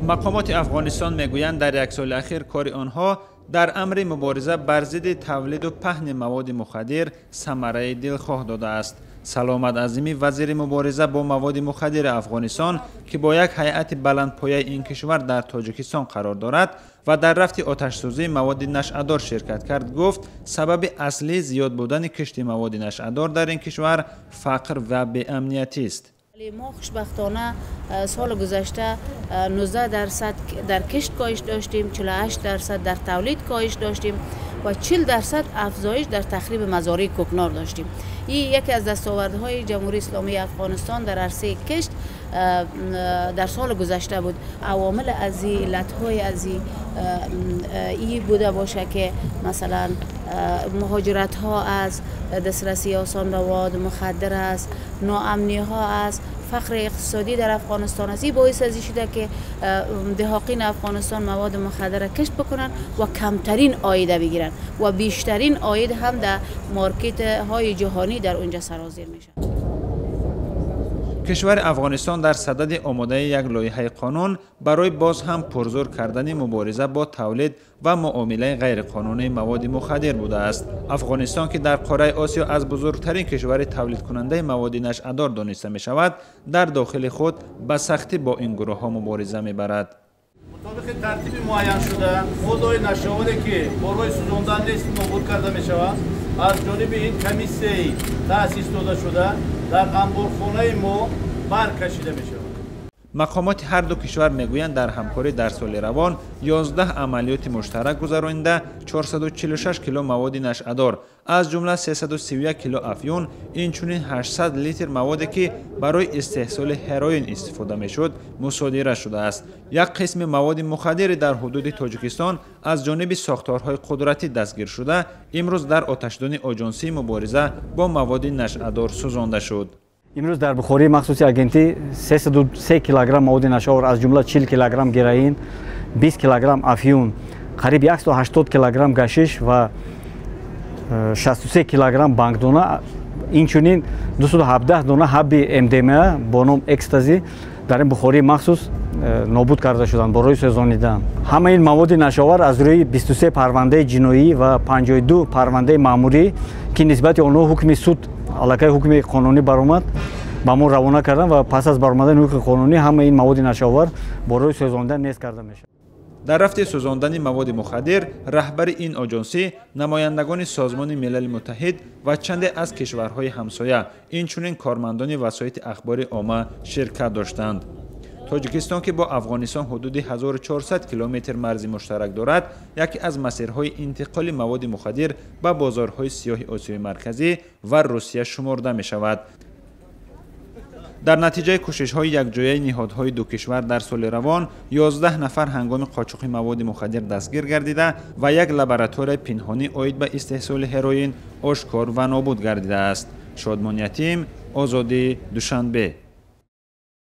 Мақомоти Афғонистон мегӯянд, дар як соли ахир кори онҳо дар амри мубориза бар зидди тавлиду паҳни маводи мухаддир самараи дилхоҳ додааст. Саломат Азимӣ, вазири мубориза бо маводи мухаддири Афғонистон, ки бо як ҳайати баландпояи ин кишвар дар Тоҷикистон қарор дорад ва дар рафти оташсӯзии маводи нашъадор ширкат кард, гуфт, сабаби аслии зиёд будани кишти маводи нашъадор дар ин кишвар фақр ва беамниятист. Мо хушбахтона соли гузашта 19% дар кишт коҳиш доштем, 48% дар тавлид коҳиш доштем ва 40% афзоиш дар тахриби мазораи кӯкнор доштем. Ин яке аз дастовардҳои Ҷумҳурии Исломии Афғонистон дар арсаи кишт дар соли гузашта буд. Авомил аз иллатҳои аз ин буда боша ки масалан муҳоҷиратҳо аз дастрасии осон ба маводи мухаддир аст, ноамниҳо аст, фақри иқтисодӣ дар Афғонистон аст. Ин боис аз ин шуда ки деҳоқини Афғонистон маводи мухаддирро кишт бикунанд ва камтарин оида бигиранд ва бештарин оид ҳам дар маркетҳои ҷаҳонӣ дар онҷа сарозир мешавад. Кишвари Афғонистон дар садади омодаи як лоиҳаи қонун барои боз ҳам пурзур кардани мубориза бо тавлид ва муомилаи ғайриқонунии маводи мухаддир будааст. Афғонистон, ки дар қораи Осиё аз бузургтарин кишвари тавлидкунандаи маводи нашъадор дониста мешавад, дар дохили худ ба сахтӣ бо ин гурӯҳҳо мубориза мебарад. Мутобиқи тартиби муайяншуда, моддаҳои нашъаоваре, ки барои сӯзондан нест, нобуд карда мешаванд, аз ҷониби ин комиссияи таъсис дода шуда дар анборхонаи мо баркашида мешавад. Мақомоти ҳар ду кишвар мегӯянд, дар ҳамкорӣ дар соли равон 11 амалиёти муштарак гузаронида, 446 кило маводи нашъадор, аз ҷумла 331 кило афюн, инчунин 800 литр маводе, ки барои истеҳсоли ҳероин истифода мешуд, мусодира шудааст. Як қисми маводи мухаддири дар ҳудуди Тоҷикистон аз ҷониби сохторҳои қудратӣ дастгир шуда, имрӯз дар оташдони Оҷонсии мубориза бо маводи нашъадор сӯзонда шуд. Имрӯз дар бухории махсуси агентӣ 303 килограмм маводи нашъаовар, аз ҷумла 40 килограмм героин, 20 килограмм афюн, қариб 180 килограмм гашиш ва 63 килограмм банкдона, инчунин 217 дона ҳабби МДМА бо ном экстази дар ин бухории махсус нобуд карда шуданд барои сӯзонидан. Ҳамаи ин маводи нашъаовар аз рӯи 23 парвандаи ҷиноӣ ва 52 парвандаи маъмурӣ, ки нисбати онҳо ҳукми суд аллакай ҳукми қонунӣ баромад, ба мо равона карданд ва пас аз баромадани ҳукми қонунӣ ҳамаи ин маводи нашъаовар барои сӯзондан нест карда мешавад. Дар рафти сӯзондани маводи мухаддир раҳбари ин оҷонсӣ, намояндагони Созмони Милали Муттаҳид ва чанде аз кишварҳои ҳамсоя, инчунин кормандони васоити ахбори омма ширкат доштанд. Тоҷикистон, ки бо Афғонистон ҳудуди 1400 километр марзи муштарак дорад, яке аз масирҳои интиқоли маводи мухаддир ба бозорҳои сиёҳи Осиёи Марказӣ ва Русия шуморда мешавад. Дар натиҷаи кӯшишҳои якҷояи ниҳодҳои ду кишвар дар соли равон 11 нафар ҳангоми қочоқи маводи мухаддир дастгир гардида ва як лабораторияи пинҳонӣ оид ба истеҳсоли ҳероин ошкор ва нобуд гардидааст. Шодмон Ятим, Озодӣ, Душанбе.